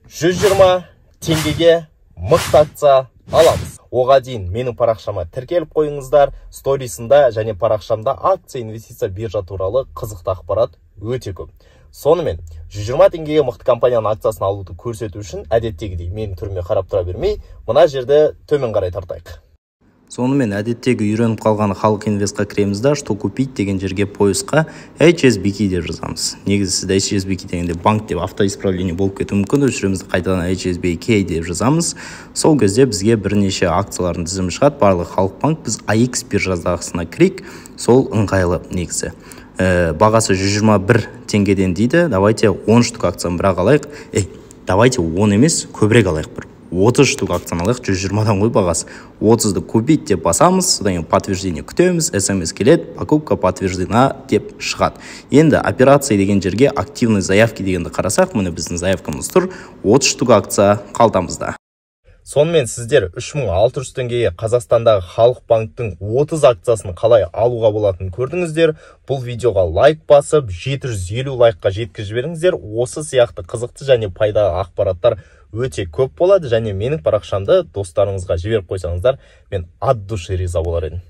120 теңгеге мықты акция аламыз. Оға дейін менің парақшама тіркеліп қойыңыздар. Сторисында және парақшамда акция, инвестиция, биржа туралы қызықты ақпарат өте көп. Сонымен, 120 теңгеге мықты компанияның акциясын алуды көрсету үшін әдеттегідей менің түріме қарап тұра бермей, мына жерді төмен қарай тартайық. Сонымен, әдеттегі үйреніп қалған Халық Инвестқа кіреміз да, «Что купить» деген жерге, поиск қа HSBK деп жазамыз. Негізі сізде HSBK дегенде банк деп автоисправление болып кетуі мүмкін. Өшіреміз, қайтадан HSBK деп жазамыз. Сол кезде бізге бірнеше акциялардың тізімі шығады. Барлығы Халық банк. Біз AIX биржасына кірейік, сол ыңғайлы негізі. Бағасы 121 теңгеден дейді. Давайте 10 штук акцияны бірақ алайық. Ей, давайте 10 емес, көбірек алайық, бір 30 штук акцияны алайық, 120-дан ғой бағасы. 30-ды «Купить» деп басамыз, содан кейін подтверждение күтеміз, СМС келеді, «Покупка подтверждена» деп шығады. Енді «Операция» деген жерге «Активные заявки» дегенді қарасақ, міне, біздің заявка мыз тұр, 30 штук акция қалтамызда. Сонымен, сіздер 3600 теңгеге Қазақстандағы Халық банктің 30 акциясын қалай алуға болатынын көрдіңіздер. Бұл видеоға лайк басып, 750 лайкқа жеткізіп жіберіңіздер. Осы сияқты қызықты және пайдалы ақпараттар өте көп болады және менің парақшамды достарыңызға жіберіп қойсаңыздар, мен от души риза болар едім.